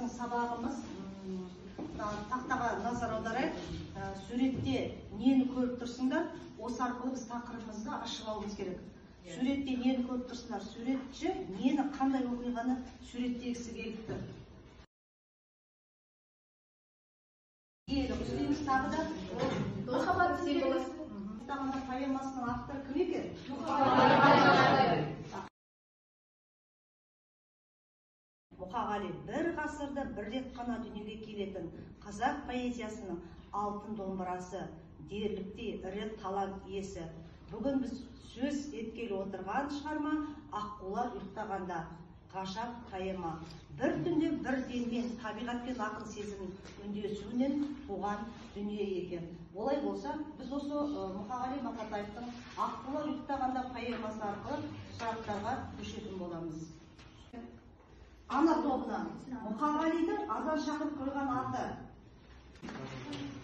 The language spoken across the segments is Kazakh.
Біздің сабағымыз тақтаға назар аударайық. Суретте нені көріп тұрсыңдар, осы арқылы біз тақырыбымызды ашып алуымыз керек. Суретте нені көріп тұрсыңдар, суретші нені, қандай оқиғаны суреттегісі келіп тұр. Дейміз тағы да. Махаббат символы. Тағында поэмасының авторы кім екен? Мұқағали бір ғасырда бір рет қана дүниеге келетін қазақ поэзиясының алтын домбырасы, дерліктей ірі талант иесі. Бүгін біз сөз еткелі отырған шығарма «Аққулар ұйықтағанда» ғажап поэма. Бір түнде бір деммен табиғат пен ақын сезімін үндесуінен туған дүние екен. Олай болса, біз осы Мұқағали Мақатаевтың «Аққулар ұйықтағанда» поэмасы арқылы сұрақтарға көшетін боламыз. Ана тобына Мұқағалидің азан шақырып қойған аты?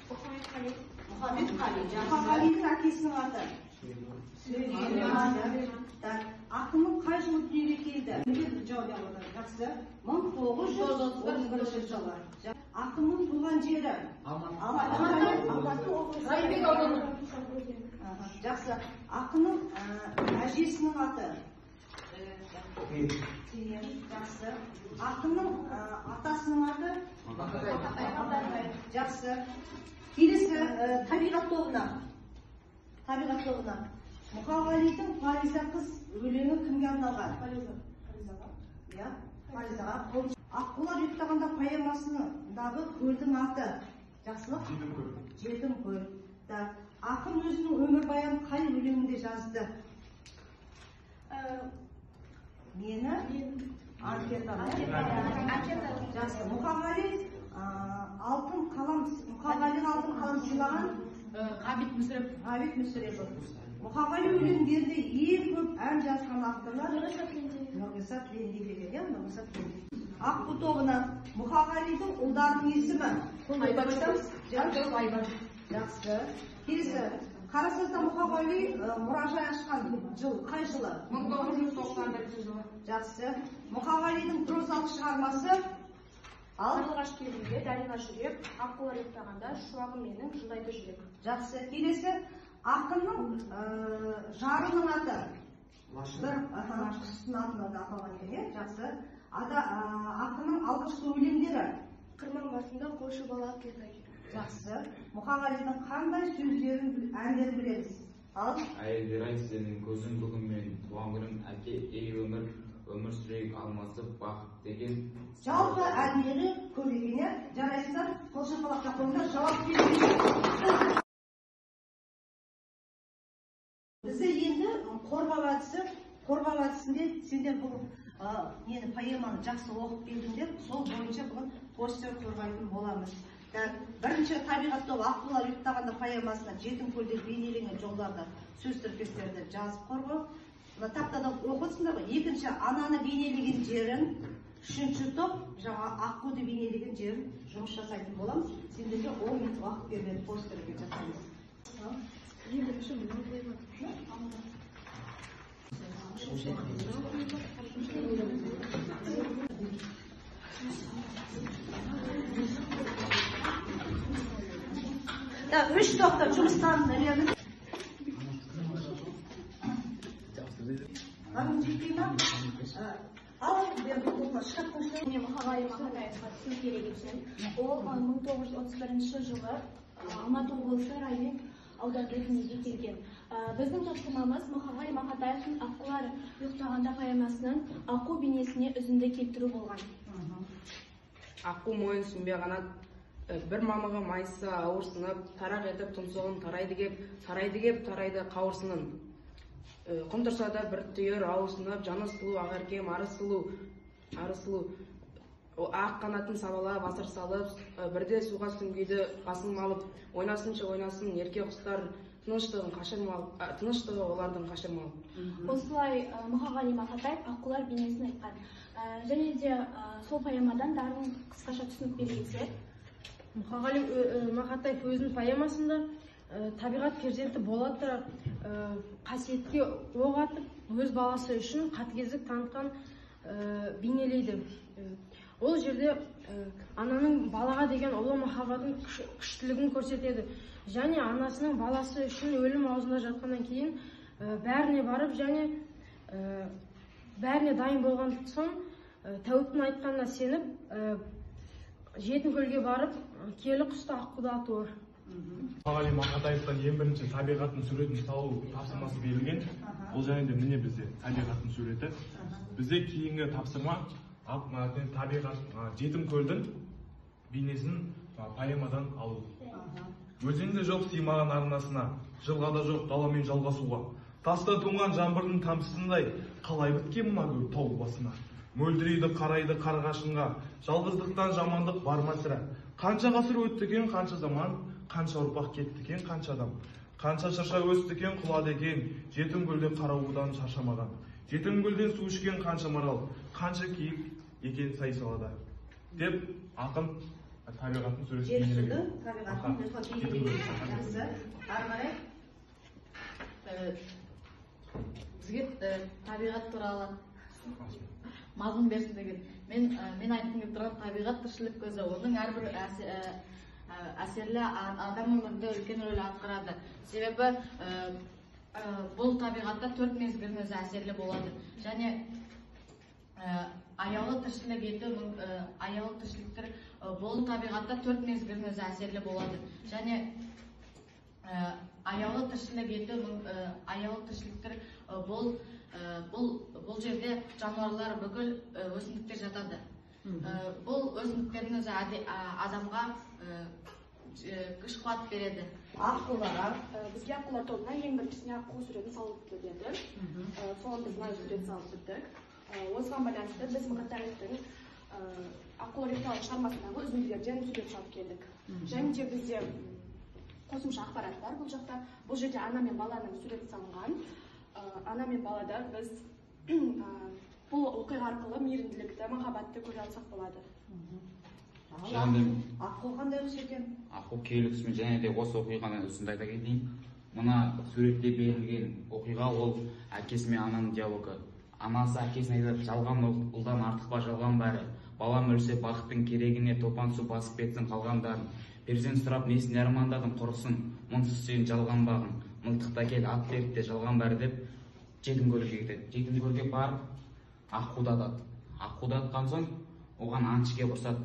Мұхаммедқали. Мұқағалидің әкесінің аты? Так, ақынның қай жылы дүниеге келді? Жақсы. 1931 жылы. Ақынның туған жері? Алматы. Райымбек ауданы. Жақсы. Ақынның әжесінің аты? Жақсы. Ақынның атасының аты? Жақсы. Келесі табиғат тобына. Табиғат тобына. Мұқағалидың «Фариза қыз» өлеңі кімге арналған? Иә, Фаризаға. «Аққулар ұйықтағанда» поэмасындағы көлдің аты? Жақсылық? Жетім көл. Так, ақын өзінің өмірбаянын қай өлеңінде жазды? Мені анкета. Жақсы. Мұқағали алтын қалам, Мұқағалиға алтын қалам сыйлаған Ғабит Мүсірепов. Ғабит Мүсірепов. Мұқағали өлеңдерінде ең көп ән жазған авторлар Нұрғиса Тілендиев екен, иә, Нұрғиса Тілендиев. Аққу тобына Мұқағалидың ұлдарының есімі? Айбар. Жақсы. Келесі Қарасазда Мұқағали мұражай ашқан жыл қай жылы? 1991 жылы. Жақсы. Мұқағалидың прозалық шығармасы? Ал Қарлығаш келгенде, Дариға жүрек, Аққулар ұйықтағанда, Шуағым менің, Жылайды жүрек. Жақсы. Келесі ақынның жарының аты? Бір құстың атын аталған екен, иә? Жақсы. Ақынның алғашқы өлеңдері? Қырман басында қойшы бала кекай. Жақсы. Мұқағалидың қандай сөздерін, әндерін білеміз? Ал Әйелдер-ай, сенің көзің бүгін менің туған күнім, әке, ей өмір, өмір сүрейік алмасып, бақыт деген. Жалпы әндері көп екен, иә? Жарайсыздар, қол шапалақтап қойыңдар, жауап беріңіздер. Бізде енді қорғау әдісі, қорғау әдісінде сендер бұл нені, поэманы жақсы оқып келдіңдер, сол бойынша бүгін постер қорғайтын боламыз. Бірінші табиғат тобы «Аққулар ұйықтағанда» поэмасына жетім көлде бейнеленген жолдарды, сөз тіркестерді жазып қорғау. Мына тақтадан оқысыңдар ғой. Екінші ананы бейнелеген жерін, үшінші топ жаңа аққуды бейнелеген жерін жұмыс жасайтын боламыз. Сендерге 10 минут уақыт беріледі, постерге жасаймыз. Так, үш топта жұмыстарын ілеміз. Жетпей ма? Ал, шкафтың ішіне. Мұқағали Мақатаевқа түсу керек екен. Ол 1931 жылы Алматы облысы Райымбек ауданында дүниеге келген. Біздің тапсырмамыз Мұқағали Мақатаевтың «Аққулар ұйықтағанда» поэмасының аққу бейнесіне үзінді келтіру болған. Аққу мойын сүмбе қанат, бір мамығы майысса ауырсынып, тарақ етіп тұмсығын тарайды кеп, тарайды кеп, тарайды қауырсынын. Құм тұрса да бір түйір ауырсынып, жаны сұлу Ақеркем, ары сұлу, ары сұлу. Ақ қанатын сабалап, асыр салып, бірде суға сүңгиді басын малып, ойнасыншы ойнасын ерке құстар, тыныштығын қашырмал, тыныштығы олардың қашырмал. Осылай Мұқағали Мақатаев аққулар бейнесін айтқан. Және де сол поэмадан Дарын қысқаша түсінік бере кетсе. Мұқағали Мақатаев өзінің поэмасында табиғат перзенті бола тұра қасиетке оқ атып, өз баласы үшін қатыгездік танытқан бейнелейді. Ол жерде ананың балаға деген ұлы махаббатын күштілігін көрсетеді. Және анасының баласы үшін өлім аузында жатқаннан кейін бәріне барып және бәріне дайын болған соң тәуіптің айтқанына сеніп жетім көлге барып киелі құсты аққуды атуы. Мұқағали Мақатаевтан ең бірінші табиғаттың суретін салу тапсырмасы берілген. Ол және де міне бізде табиғаттың суреті. Бізде кейінгі тапсырма табиғат жетім көлдің бейнесін поэмадан алу. Өзенде жоқ сыймаған арнасына, жылғада жоқ даламен жалғасуға. Таста тұнған жаңбырдың тамшысындай қалай біткен мына көл тау басына. Мөлдірейді қарайды қарғашынға, жалғыздықтан жамандық бар ма сірә. Қанша ғасыр өтті екен, қанша заман, қанша ұрпақ кетті екен, қанша адам. Қанша шырша өсті екен, құлады екен, жетім көлде қарауылдан шаршамаған. Жетім көлден су ішкен қанша марал, қанша киік екен сай салада. Деп ақын табиғаттың суретін бейнелеген. Табиғаттың бейнелеген. Жақсы. Ары қарай. Бізге табиғат туралы мазмұн берсін деген. Мен айтқым келіп тұрған табиғат тіршілік көзі, оның әрбір әсерлі адам өмірінде үлкен рөл атқарады. Себебі бұл табиғатта төрт мезгілдің өзі әсерлі болады. Және аяулы тіршілік ету, аяулы тіршіліктер бұл табиғатта төрт мезгілдің өзі әсерлі болады. Және аяулы тіршілік ету, аяулы тіршіліктер бұл жерде жануарлар, бүкіл өсімдіктер жатады. Бұл өсімдіктердің өзі адамға күш қуат береді. Аққуларға. Бізге аққулар тобына ең біріншісіне аққу суретін салып берді. Соны біз мына сурет салып біттік. Осыған байланысты біз Мақатаевтың аққулар туралы шығармасындағы үзінділерден сурет салып келдік. Және де бізде қосымша ақпарат бар бұл жақта. Бұл жерде ана мен баланың суреті салынған. Ана мен балада біз бұл оқиға арқылы мейірімділікті, махаббатты көре алсақ болады. Аққу қандай құс екен? Аққу киелі құсымен және де осы оқиғаны үзінді айта кетейін. Мына суретте берілген оқиға ол әкесі мен ананың диалогы. Анасы әкесіне айтады, жалған ұлдан артық па жалған бәрі. Балам өлсе бақыттың керегіне топан су басып кетсін қалғандарын. Перзент сұрап несіне армандадың құрысын, мұнсыз сен жалған бағың. Мылтықты әкел, ат берді де жалған бәрі деп жетім көлге кетеді. Жетім көлге барып аққуды атады. Аққуды атқан соң оған аңшы келіп ұрсады.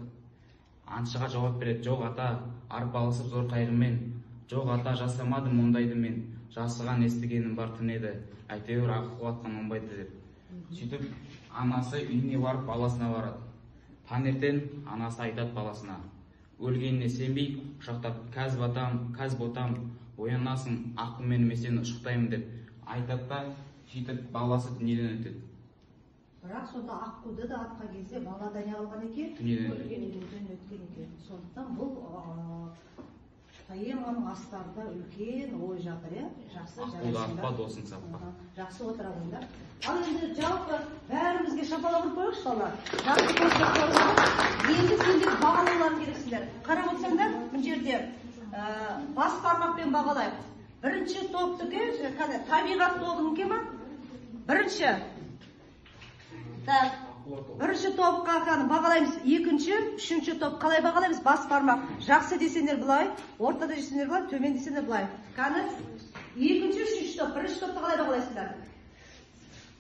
Аңшыға жауап береді, жоқ ата, арпалысып зор қайғымен, жоқ ата, жасамадым ондайды мен, жасыған естігенім бар тын еді, әйтеуір аққу атқан оңбайды деп. Сөйтіп анасы үйіне барып баласына барады. Таңертең анасы айтады баласына, өлгеніне сенбей құшақтап, кәз батам, кәз ботам, оянасың, аққумен мен сені ұшықтаймын деп айтады да, сөйтіп баласы дүниеден өтеді. Бірақ сонда аққуды да атқан кезде бала да не алған екен? Дүниеден өткен екен. Сондықтан бұл поэманың астарында үлкен ой жатыр, иә? Жақсы, аққуды атпа, досын сатпа. Жақсы отырады. Ал енді жалпы бәрімізге шапалақ ұрып қояйықшы, балалар. Жақсы көрсетіп, енді сендер бағалауларың керексіңдер. Қарап отырсаңдар, мына жерде бас бармақпен бағалайық. Бірінші топтікі, табиғат тобынікі ма? Бірінші. Так, бірінші топқа бағалаймыз, екінші, үшінші топ қалай бағалаймыз? Бас бармақ. Жақсы десеңдер былай, ортада десеңдер былай, төмен десеңдер былай. Қаны, екінші, үшінші топ, бірінші топты қалай бағалайсыңдар?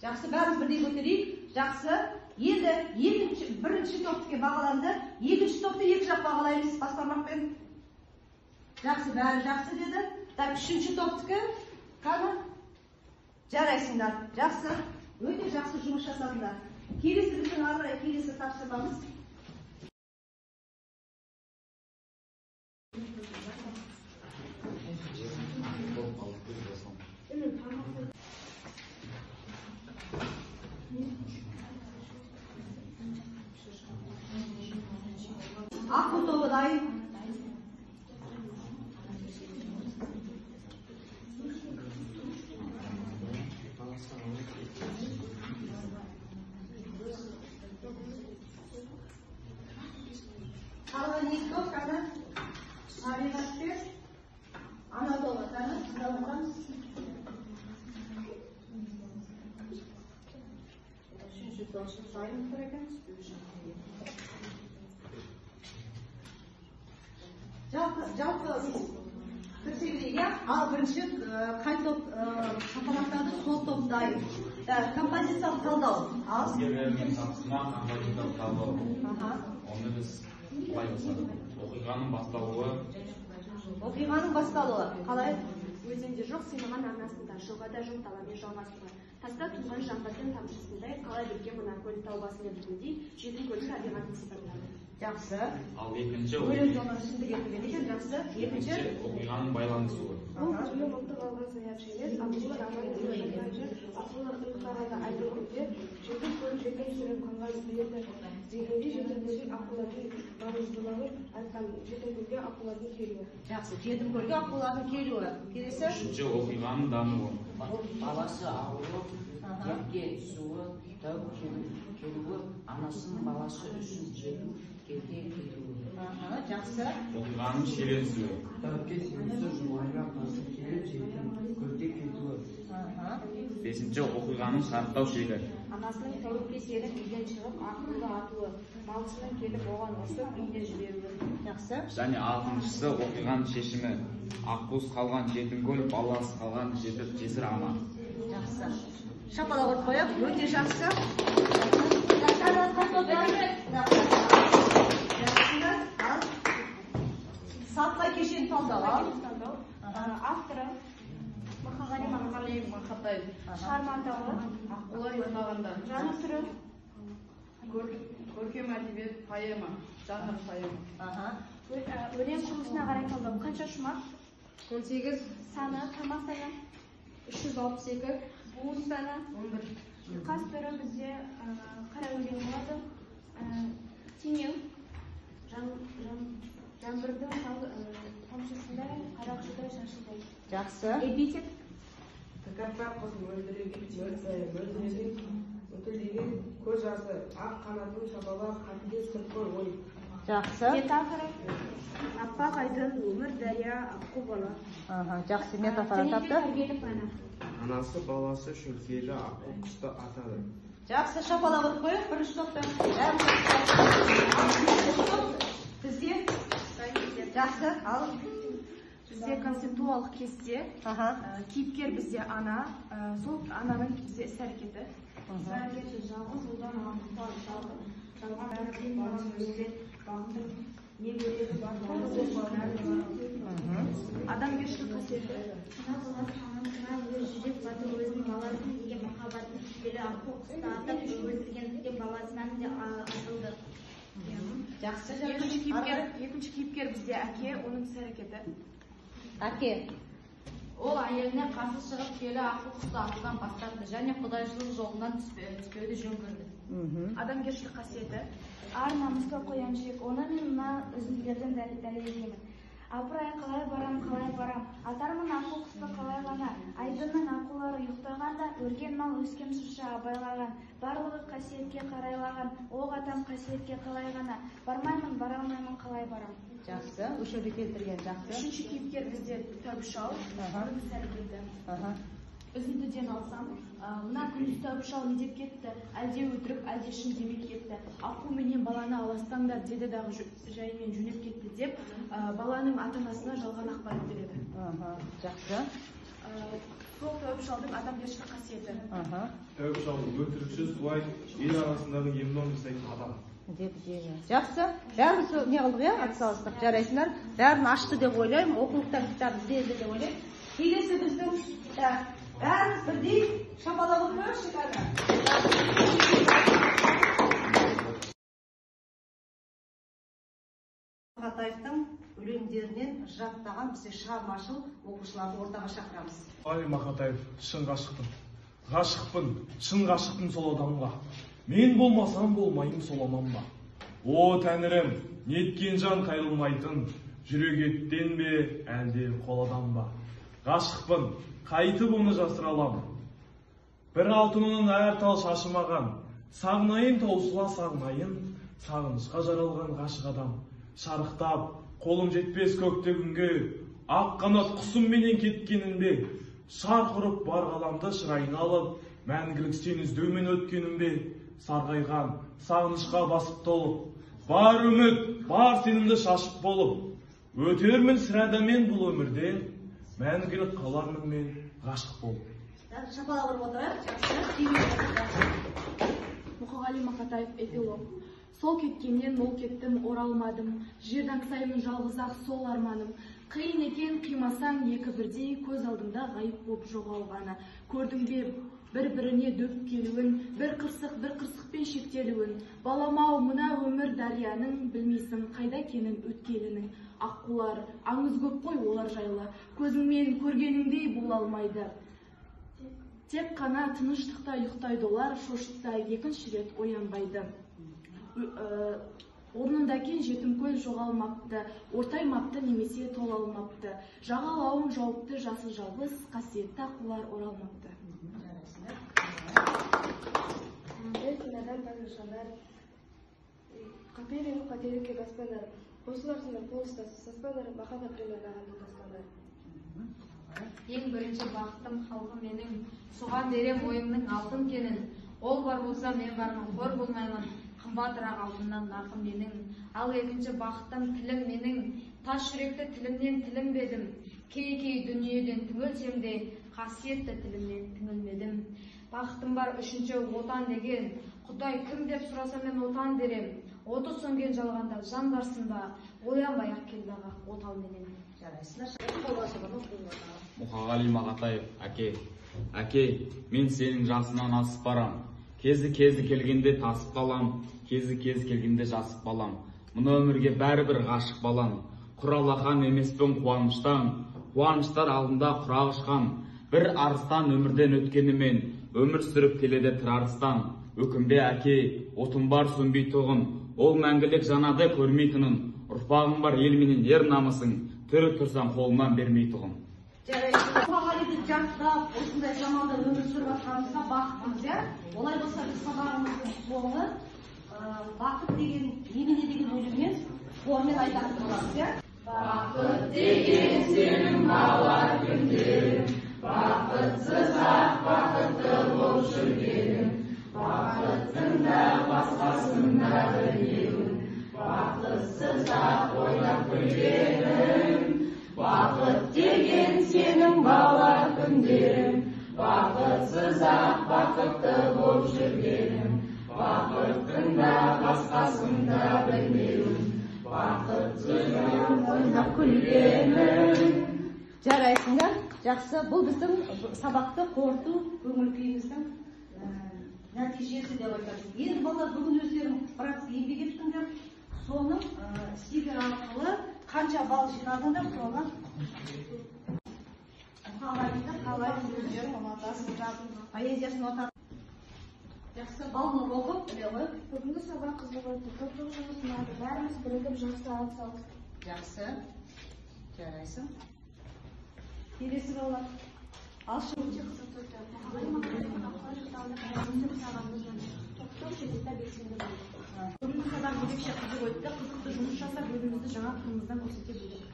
Жақсы, бәріміз бірдей көтерейік. Жақсы. Енді екінші, бірінші топтікі бағаланды. Екінші топты екі жақ бағалаймыз бас бармақпен. Жақсы, бәрі жақсы деді. Так, үшінші топтікі қаны? Жарайсыңдар. Жақсы. Өте жақсы жұмыс жасадыңдар. Келесі біздің ары қарай келесі тапсырмамыз. Аққу тобы дайын. Қалған екі топ қана табиғат пен ана тобы қана тыңдап отырамыз. Үшінші Концептуалдық тұр екен. Жалпы кірісе берейік, иә? Ал бірінші қай топ шапалақтады, сол топ дайын. Композициялық талдау. Ал бізге берілген тапсырма композициялық талдау. Оны біз былай жасадық. Оқиғаның басталуы. Оқиғаның басталуы қалай? Өзенде жоқ сыймаған арнасында, жылғада жоқ даламен жалғасуға. Таста тұнған жаңбырдың тамшысындай, қала біткен мына көл тау басында бүтіндей, жетім көлдің табиғатын сипаттады. Жақсы. Ал екінші өлең жолынан үстіндік етілген екен, жақсы. Екінші оқиғаның байланысуы. Бұл күзгі мылтық алған саятшы емес, аққулар аман есен жүр, аққулар ұйықтағанда айдын көлде, жетім көл жетім сүрін қанға берді дегендей жетім көлдің аққулардың маңыздылығын айтқан, жетім көлге аққулардың келуі. Жақсы, жетім көлге аққулардың келуі. Келесі. Үшінші оқиғаның дамуы. Баласы ауырып, дертке түсуі, тәуіп келуі, анасының баласы үшін жетім көлге келуі. Жақсы. Оқиғаның шиеленісуі. Тәуіпке сенімсіз жұбайына қарсы келіп, жетім көлге кетуі. Бесінші оқиғаның шарықтау шегі. Анасының тәуіпке сеніп үйден шығып, аққуды атуы, малшының келіп оған ұрсып үйіне жіберуі. Жақсы. Және алтыншысы оқиғаның шешімі. Аққуыз қалған жетім көл, баласы қалған жесір ана. Жақсы. Шапалақ ұрып қояйық, өте жақсы. Салтқа кешен талдау. Авторы Мұқағали Мақатаев. Шығарма атауы Аққулар ұйықтағанда. Жанр түрі көркем әдебиет, поэма, жанр поэма. Өлең құрылысына қарай талдау. Қанша шумақ? 18. Саны, тамақ саны 362. Буын саны 11. Ұйқас түрі бізде қара өлең болады. Теңеу. Жаңбырдың тамшысындай, қарақшыдай шашылдай. Жақсы. Эпитет. Тәкаппар қыз мөлдіреген мөлтілдеген көз жасы, ақ қанатын шапалақ, қатыгез сыртқы ой. Жақсы. Метафора. Аппақ айдын, өмір дария, аққу бала. Жақсы, метафора тапты. Тәрбиелік мәні. Анасы баласы үшін киелі аққу құсты атады. Жақсы, шапалақ ұрып қояйық. Бірінші топта. Бізде жақсы, ал бізде концептуалдық кесте. Кейіпкер бізде ана, сол ананың бізде іс әрекеті. Іс әрекеті жалғыз ұлдан артық жалған бәрі бағындырып, не көреді бар Адамгершілік қасиеті. Ана баласы анасына ер жүрек батыр өзінің баласына деген махаббатын киелі аққу құсты атап өлтіргендіктен баласынан да атылды. Жақсы. Екінші кейіпкер бізде әке, оның іс әрекеті. Әке. Ол әйеліне қарсы шығып, киелі аққу құсты атудан бас тартты және құдайшылық жолынан түспеуді жөн көрді. Адамгершілік қасиеті. Ар намысты қоян жек, оны мен мына үзінділерден дәлелдеймін. Апырай, қалай барам, қалай барам, атармын аққу құсты қалай ғана. Айдынның аққулары ұйықтағанда, өрген мал өскен шырша абайлаған, барлығы қасиетке қарайлаған, оқ атам қасиетке қалай ғана. Бармаймын, бара алмаймын, қалай барам. Жақсы, үшеуді келтірген, жақсы. Үшінші кейіпкер бізде тәуіп шал, оның іс әрекеті. Үзіндіден алсам, мына күндіз тәуіп шал не деп кетті, әлде өтірік, әлде шын демеп кетті. Аққу менен баланы аластаңдар деді дағы жайымен жөнеп кетті деп, баланың ата-анасына жалған ақпарат береді. Жақсы. Сол тәуіп шалдың адамгершілік қасиеті. Тәуіп шал өтірікші, суай, ел арасындағы ем-дом жасайтын адам. Деп жеңі. Жақсы. Бәріміз не қылдық, иә? Атсалыстық. Жарайсыңдар. Бәрін ашты деп ойлаймын. Оқулықтан кітабын берді деп ойлаймын. Келесі біздің бәріміз бірдей шапалақ ұрып қояйықшы кәні. Мақатаевтың өлеңдерінен жаттаған бізде шығармашыл оқушыларды ортаға шақырамыз. Мұқағали Мақатаев, шын ғашықпын. Ғашықпын, шын ғашықпын сол адамға. Мен болмасам болмайын сол аман ба. О, тәңірім, неткен жан қайрылмайтын, жүрек еттен бе, әлде қоладан ба. Ғашықпын, қайтып оны жасыра аламын. Бір алтынының әр тал шашымаған, сағынайын таусыла сағынайын, сағынышқа жаралған ғашық адам. Шарықтап, қолым жетпес көкте күнге, ақ қанат құсымменен кеткенін бе, шарқ ұрып бар ғаламды шырайын алып, мәңгілік сен іздеумен өткенім бе, Сарғайған, сағынышқа басып толып, бар үміт, бар сенімді шашып болып, өтермін сірә да мен бұл өмірде, мәңгілік қалармын мен ғашық болып. Шапалақ ұрып отырайық. Мұқағали Мақатаев, эпилог. Сол кеткеннен мол кеттім, оралмадым. Жерді аңсаймын жалғыз-ақ сол арманым. Қиын екен қимасаң екі бірдей, көз алдымда ғайып боп жоғалғаны. Көрдің бе бір-біріне дөп келуін, бір қырсық бір қырсықпен шектелуін. Балам-ау, мына өмір дарияның, білмейсің қайда екенін өткелінің. Аққулар, аңыз көп қой олар жайлы, көзіңмен көргеніңдей бола алмайды. Тек қана тыныштықта ұйықтайды олар, шошытса екінші рет оянбайды. Орнында кен жетім көл жоғалмапты, ортаймапты немесе толалмапты. Жағалауын жауыпты жасыл жалбыз, қасиетті аққулар оралмапты. Қаперін қателікке баспаңдар, қосыларсыңдар қол ұстасып, саспаңдар, махаббатпен ойнағанды тастаңдар. Ең бірінші бақытым халқым менің, соған берем ойымның алтын кенін. Ол бар болса мен бармын, қор болмаймын, қымбатырақ алтыннан нарқым менің. Ал екінші бақытым тілім менің, тас жүректі тілімнен тілінбедім. Кей-кей дүниеден түңілсем де, қасиетті тілімнен түңілмедім. Бақытым бар үшінші отан деген, Құдай кім деп сұраса мен отан дерем. Оты сөнген жалғанда жан барсын ба, оянбай ақ келді аға отау менен. Мұқағали Мақатаев, әке. Әке, мен сенің жасынан асып барам. Кезі-кезі келгенде тасып қалам, кезі-кезі келгенде жасып балам. Мына өмірге бәрібір ғашық балам. Құр алақан емеспін қуаныштан, қуаныштар алдында құрақ ұшқан. Бір арыстан өмірден өткенімен, өмір сүріп келеді тірі арыстан. Өкінбе әке, отым бар сөнбей тұғын, ол мәңгілік жанады көрмейтінін. Ұрпағың бар ел менен ер намысың, тірі тұрсаң қолынан бермей тұғын. Мұқағалиды жаттап, осындай заманда өмір сүріп жатқанымызға бақыттымыз, иә? Олай болса біз сабағымыздың соңы бақыт деген немене деген өлеңмен хормен айтатын боламыз, иә? Бақыт деген сенің бала күндерің, бақытсыз-ақ бақытты болып жүргенің, бақыттың да басқасын да білмеуің, бақытсыз-ақ ойнап күлгенің. Бақыт деген сенің бала күндерің, бақытсыз-ақ бақытты болып жүргенің, бақыттың да басқасын да білмеуің, бақытсыз-ақ ойнап күлгенің. Жарайсыңдар, жақсы. Бұл біздің сабақты қорыту көңіл күйіміздің нәтижесі деп айтамыз. Енді балалар, бүгін өздерің біраз еңбек еттіңдер, соның стикер арқылы қанша балл жинадыңдар, соны Мұқағалиды қалай өздерің ұнатасыңдар, поэзиясын ұнатасыңдар. Жақсы, баллын оқып біле ғой. Бүгінгі сабақ қызық өтті, топтық жұмыс ұнады, бәріміз бірігіп жақсы атсалыстық. Жақсы, жарайсың. Келесі балалар. Алшы. Өте қызықты өтті. Мұқағали Мақатаевтың Аққулар журналында жұмыс жасағанымыз жөн. Топтық жұмыста белсенді болдық. Бүгінгі сабақ ерекше қызық өтті. Қызықты жұмыс жасап, өзімізді жаңа қырымыздан көрсете білдік.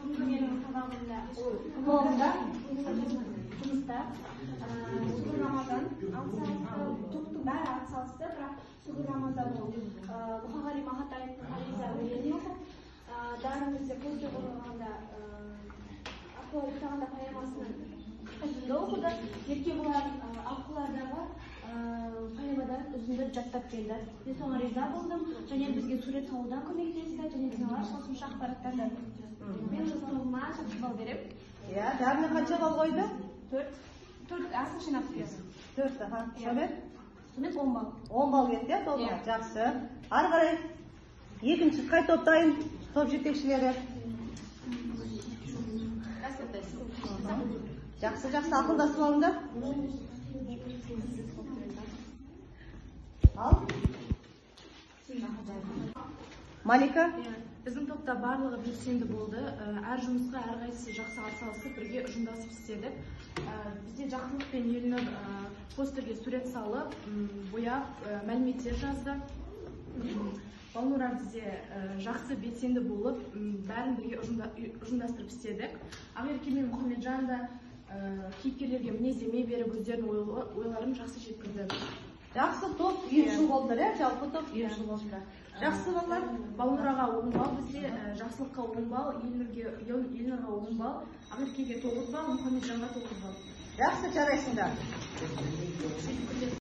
Бүгінгі менің сабағымда жұмыста Сүгір Рамазан атсалысты, топтың бәрі атсалысты, бірақ Сүгір Рамазан ол Мұқағали Мақатаевтың поэзия өлеңін оқып, бәріміз де көзге қорғағанда Аққулар ұйықтағанда поэмасынан үзінді оқыды. Еркебұлан Аққулардағы поэмадан үзінді жаттап келді. Мен соған риза болдым және бізге сурет салудан көмектесті және бізге қосымша ақпараттар да берді. Мен өз тобыма жақсы балл беремін. Иә, бәріне қанша балл қойды? 4. 4 асыл жинап берді. 4, аха. Сонымен? Сонымен 10 балл. 10 балл кетті, иә, тобына. Жақсы. Ары қарай екінші қай топ дайын? Топ жетекшілері. Жақсы, жақсы, ақылдасып алыңдар. Ал. Малика? Біздің топта барлығы белсенді болды. Әр жұмысқа әрқайсысы жақсы атсалысып, бірге ұжымдасып істедік. Бізде Жақсылық пен Елнұр постерге сурет салып, бояп, мәліметтер жазды. Балнұр бізде жақсы белсенді болып, бәрін бірге ұжымдастырып істедік. Ақерке мен Мұхамеджан да кейіпкерлерге мінездеме беріп, өздерінің ойларын жақсы жеткізді. Жақсы топ ұйымшыл болдыңдар, иә? Жалпы топ ұйымшыл болдыңдар. Жақсы, балалар. Балнұраға 10 балл бізде, Жақсылыққа 10 балл, Елнұрға 10 балл, Ақеркеге 9 балл, Мұхамеджанға 9 балл. Жақсы, жарайсыңдар.